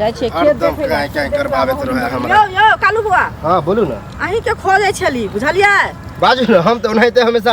जाइ छियै खेत हरदम देखै काँय काँय करबाबैत रहै हमरा। यौ यौ कालू बुआ। हाँ, बोलू ने। अहीं के खोजै छली, बुझलियै? बाजू ने, हम तऽ ओनाहिते हमेशा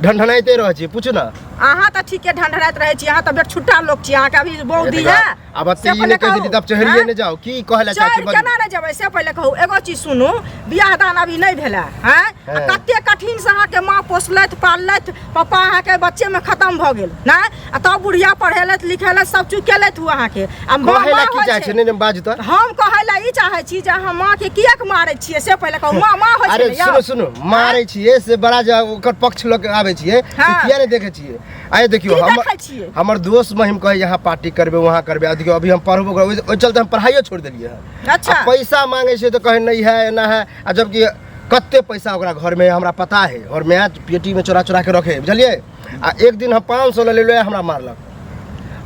ढनढनाइते रहै छी, पूछू ने। अहाँ तऽ ठीके ढनढनाइत रहै छी, अहाँ तऽ बेटछुट्टा लोक छी, अहाँके अभी बहू दी है। आब एते ई नहि कहि देली तब चढ़िए नहि जाउ, की कहै लए चाहै छी? चढ़ि केना नहि जेबै से पहिले कहू। एगो चीज सुनू, बियाह दान अभी नहि भेलै हैं, आ कते कठिन से अहाँके माँ पोसलथि पाललथि, पापा अहाँके बच्चे में खत्म भऽ गेल नहि, आ तब बुढ़िया पढ़ेलथि लिखेलथि सब चीज केलथि ओ अहाँके। आ माँ कहै लए माँ की होइ चाहै छै। छै? नहि नहि, बाजू तऽ। हम कहै लए ई चाहै छी जे अहाँ माँ के किएक मारै छियै से पहिले कहू। माँ माँ होइ छै अरे ने यौ? सुनू सुनू, मारै छियै से बड़ा जे ओकर पक्ष लऽ के आबै छियै से किया नहि देखै छियै? आइ देखियौ, की हमर देखै छियै? हमर दोस्त महिम कहै यहाँ पार्टी करबै वहाँ करबै, आ देखियौ अभी हम पढ़बो करबै, ओहि चलते हम पढ़ाइयो छोड़ि देलियै हँ। आ पैसा मांगै छै तऽ कहै नहि है एना है, आ जबकि कते पैसा ओकरा घरमे हमरा पता है, और माय पेटीमे चोरा चोरा के रखे, बुझलियै? आ एक दिन हम 500 लऽ लेलियै, हमरा मारलक।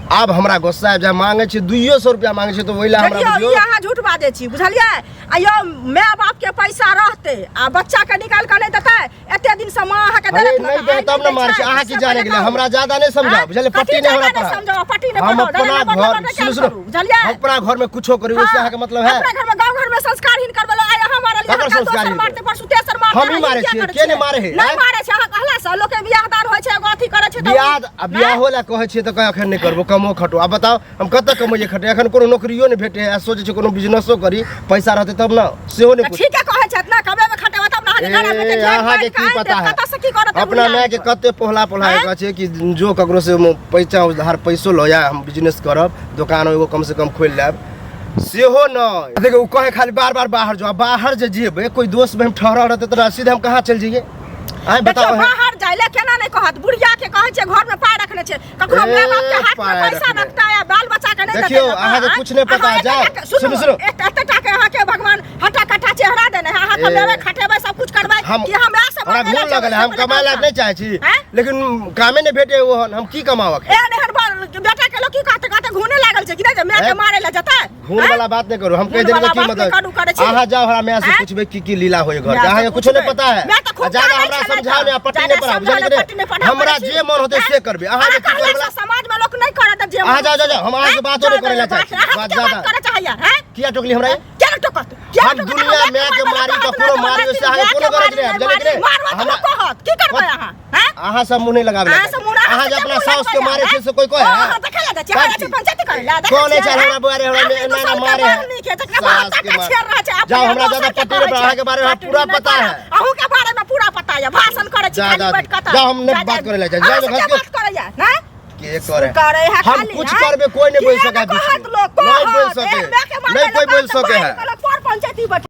आब हमरा गुस्सा आबि जाय, मांगै छै 200 रुपया मांगै छै तऽ ओहि लए हमरा देखियौ, बुझियौ ई अहाँ झूठ बाजै छी, बुझलियै? आ यौ माय बाप के पैसा रहतै आ बच्चा के निकालि कऽ नहि देतै? एते दिन से माँ अहाँके अरे देलक नहि दे तब ने मारै छै। अहाँ की जाने गेलै? हमरा ज्यादा नहि समझाउ, बुझलियै? पट्टी नहि हमरा पढ़ाउ। समझाउ, पट्टी नहि हम पढ़ाउ, अपना दादा, घर नहि सुनू सुनू, बुझलियै? हम अपना घर में कुछो करी, ओहिसे अहाँके मतलब है? अपना घर में गांव घर में संस्कारहीन करबेलो, आइ अहाँ मारलियै, ककर अहाँ दोसर संस्कारहीन? मारतै, परसू तेसर मारतै, हमही अहाँ मारै किया छियै, करै के नहि छियै? मारै है, नहि आँय? मारै छै, अहाँ कहला से लोक के बियाह दान होइ छै, एगो अथी करै छै तऽ बियाह आ बियाहो लए कहै छियै तऽ कहै एखन नहि करबो, कमो खटो। आब बताउ हम कतऽ कमैयै खटै? एखन कोनो नौकरियो नहि भेटै है, आ सोचै छियै कोनो बिजनेसो करी, पैसा रहतै तब ने, सेहो नहि तऽ ठीके कहै छथि ने, कमेबै खटेबै तब ने अहाँके घर आबै ए, छै, अहाँके की पता है? कतऽ से की करत अपना माय के कते पोहला पोहला के आँय? कहै छै कि जो ककरो से पैसा उधार पैसो लऽ जा, हम बिजनेस करब, दोकान एगो कम से कम खोलि लेब, सेहो नहि। देखियौ, ओ कहे खाली बार बार बाहर जाओ, बाहर जे जेबै कोइ दोस्त में हम ठहरल रहतै तऽ सीधे हम कहाँ चलि जइयै? आँय देखियौ, बताउ अहाँ। बाहर जाय ले केना नहि कहत? बुढ़िया के कहै छै घर में पाय रखने छै, ककरो ए, माय बाप के हाथ में पाय पैसा रखने। रखता है बाल बच्चा के नहीं देखियौ, देतै लोक, अहाँके आँय? कुछ नहि पता, अहाँ जाउ। एते सुनू, सुनू, सुनू। एते एते टा के अहाँके भगवान हटा कटा चेहरा देने है, अहाँ ए। कमेबै खटेबै सब कुछ करबै हम कि हम से हमरा मांगे घून लगल है, हम कमाए ला नहीं चाहे छी, आँय? लेकिन कामे नहीं भेटे ओहन, हम की कमाओ अखन? एहन एहन बेटा के लोक की कहते कहते घूने लागल छै कि नहि जे माय के ए? मारे ला जेतै? घून आँय? वाला बात नहीं करू, हम कहि घून देलियै वाला की बात नहि करू, मतलब? करै छी। अहाँ जाउ हमरा माय से आँय? पूछबै की की लीला होय घर के, माय से अहाँके कुछो नहीं पूछबै। पता है। माय तऽ खूब आ ज्यादा कानै हमरा छलै समझाउ तऽ। नहीं, आ पट्टी ज्यादा नहीं पढ़ाउ, समझाउ बुझलियै नहि, पट्टी नहि कि पढ़ाउ, हमरा करै छी। जे मन होतै से आँय? करबै, अहाँ जे अहाँ की करबै कहला से समाज में लोक नहि करत जे अहाँ जाउ, जाउ, जाउ, हम अहाँ से आँय? बातो नहि जाउ, करै लए जाउ, चाहै छी। अहाँ बात के बात ज्यादा। करऽ चाहैया, आँय? किया टोकली हमरा? किया नहि टोकत? किया हम टोकत? दुनिया अहाँ माय के मारबै मारी, तऽ ककरो मारी, ओहिसे अहाँके कोनो गरज नहि है, बुझलियै कि नहि? मारबै तऽ लोक कहत, की करबै अहाँ? आँय? अहाँ सब मुँह नहीं लगाबे अहाँ सब मुँह अहाँ जे अपना साउस के मारे छै से कोई कहे है? अहाँ देखै लए जाइ छियै, अहाँ जाइ छियै पंचायती करै लए, देखै कौन है छियै, चाहे हमरा बुआरे हमरा आदमी में एना दोसर एना के मारे बाल है। नीक है, जकरा बाल सास के तक मारे। छेड़ रहल छै, अपने जाओ, हमरा दोसर ज्यादा के पट्टी नहीं कहै पड़ा, छै। अहाँके बारे में हमरा पट्टी पूरा नहि पता पड़ा। है। अहूँ के बारे में पूरा पता है, भाषण करै छी जा, खाली जा, बैठ कऽ तऽ। जाओ, हम नहीं जा, बात जा। करै लए जाइ। अहाँ जाओ, से घस के के- बात करैया, नहि? के करे? करे है हम खाली, कुछ हैं? करबे कोई नहीं बोल किया सके ने बीच कहत में। लोक, नहीं बोल कहत, सके। एहन मायके मारबै नहीं कोई लोक बोल कहत, सके है। बाहर के लोक पर पंचायती बैठ